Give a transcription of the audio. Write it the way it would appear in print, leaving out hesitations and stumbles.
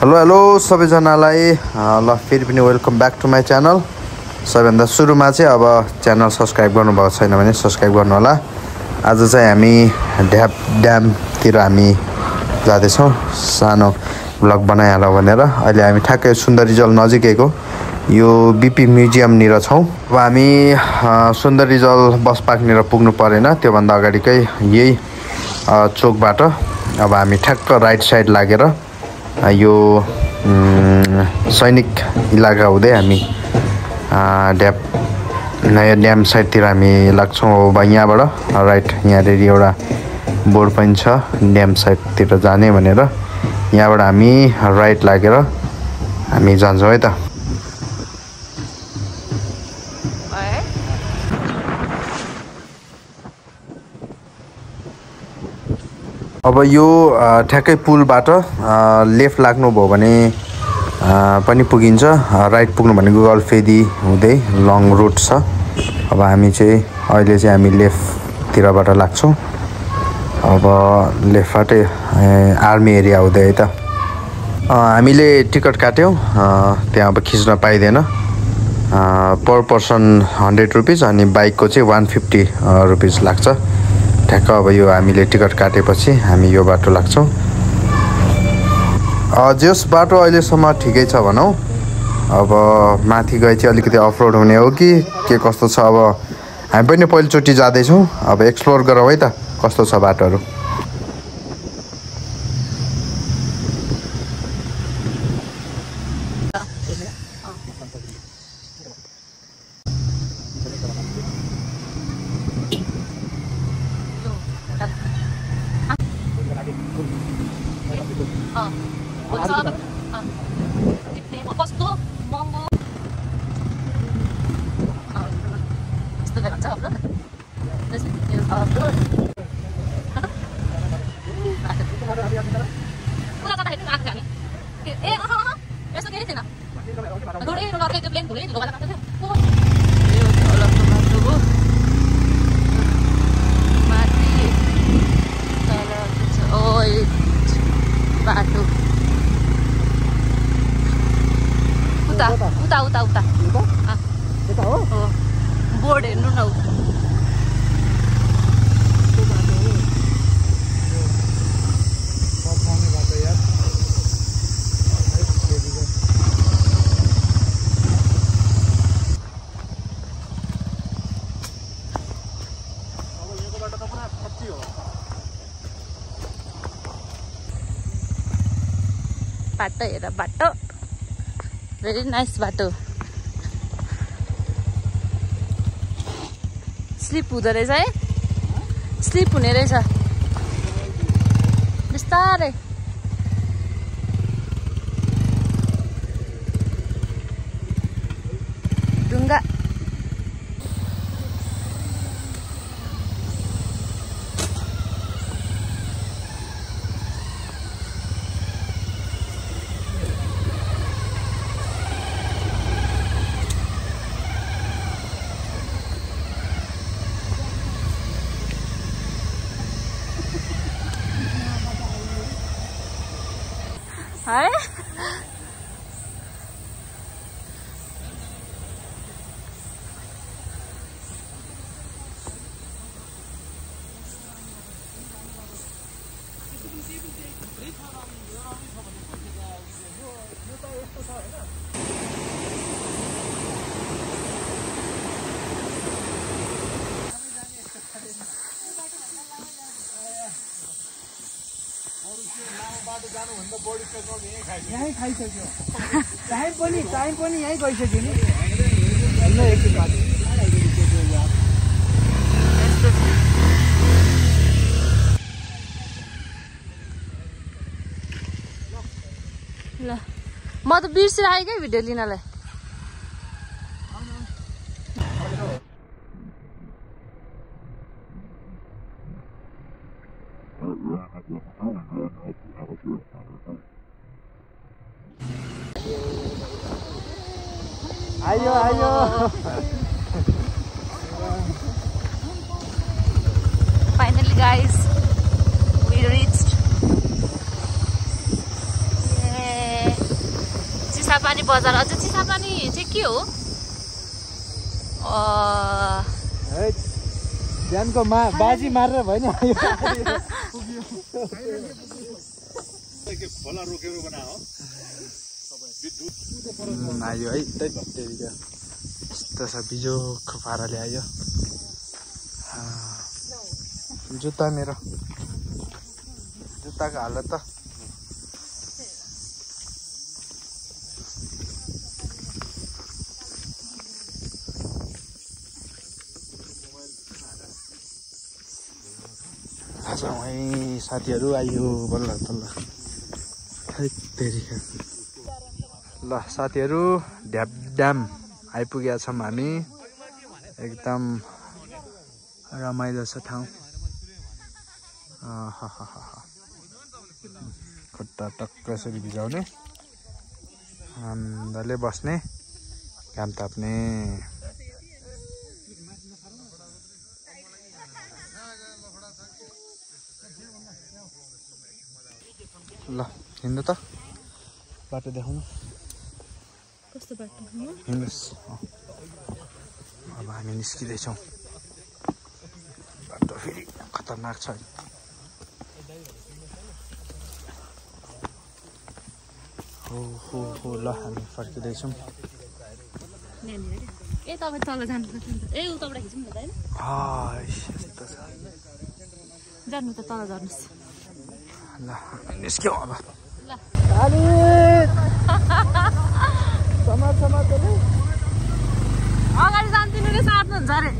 Hello hello सबैजनालाई ल फेरि पनि welcome back to my channel. सबैभन्दा सुरुमा चाहिँ अब च्यानल सब्सक्राइब गर्नुभएको छैन भने सब्सक्राइब गर्नु होला। आज चाहिँ हामी ढ्याप ड्यामतिर हामी जाँदैछौँ सानो भ्लग बनाइहाल भनेर। अहिले हामी ठ्याक्कै सुन्दरीजल नजिकैको यो बिपी म्युजियमनिर छौँ। अब हामी सुन्दरीजल बस पार्कनिर पुग्नु परेन, त्योभन्दा अगाडिकै यही चोकबाट अब हामी ठ्याक्क राइट साइड लागेर यो सैनिक इलाका हुँदै हामी नयाँ ड्याम साइडतिर हामी लाग्छौँ। अब यहाँबाट राइट यहाँनिर एउटा बोर्ड पनि छ ड्याम साइडतिर जाने भनेर। यहाँबाट हामी राइट लागेर हामी जान्छौँ है त। अब यो ठ्याक्कै पुलबाट लेफ्ट लाग्नुभयो भने पनि पुगिन्छ, राइट पुग्नु भने गुगल फेदी हुँदै लङ रुट छ। अब हामी चाहिँ अहिले चाहिँ हामी लेफ्टतिरबाट लाग्छौँ। अब लेफ्टबाटै आर्मी एरिया हुँदै है त। हामीले टिकट काट्यौँ, त्यहाँ अब खिच्न पाइँदैन। पर पर्सन 100 रुपिस अनि बाइकको चाहिँ 150 रुपिस लाग्छ। ठ्याक्क अब यो हामीले टिकट काटेपछि हामी यो बाटो लाग्छौँ। जस बाटो अहिलेसम्म ठिकै छ भनौँ। अब माथि गए चाहिँ अलिकति अफरोड हुने हो कि के कस्तो छ। अब हामी पनि पहिलोचोटि जाँदैछौँ, अब एक्सप्लोर गरौँ है त कस्तो छ बाटोहरू। बोर्ड हेर्नु न बाटो हेर, बाटो भेरी नाइस बाटो। स्लिप हुँदो रहेछ है, स्लिप हुने रहेछ बिस्तारै। ढुङ्गा है। यहीँ खाइसक्यो। टाइम पनि यहीँ गइसक्यो नि। ल म त बिर्सिरहेँ क्या भिडियो लिनलाई। आयो आयो Finally guys, we reached. Yay. Chisapani बजार अझ चिसापानी चाहिँ के हो बिहानको बाजी मारेर भयो नि आयो है यस्तो छ बिजोको पाराले आयो जुत्ता मेरो जुत्ताको हालत त वहीँ साथीहरू आयो बल्ल बल्ल ल साथीहरू ढ्यापड्याम आइपुगेका छौँ हामी एकदम रमाइलो छ ठाउँ खुट्टा टक्क यसरी भिजाउने आनन्दले बस्ने घाम ताप्ने ल हिँड्नु त बाटो देखाउनु कस्तो बाटो हिँड्नुहोस् अब हामी निस्किँदैछौँ बाटो फेरि खतरनाक छ हो ल हामी फर्किँदैछौँ ए तपाईँ तल जानुपर्छ ए उताबाट खिचौँ न त होइन यस्तो छ जानु त तल जानुहोस् ल निस्क्यौँ अब अगाडि जान्दिनु रे साट्नुहुन्छ अरे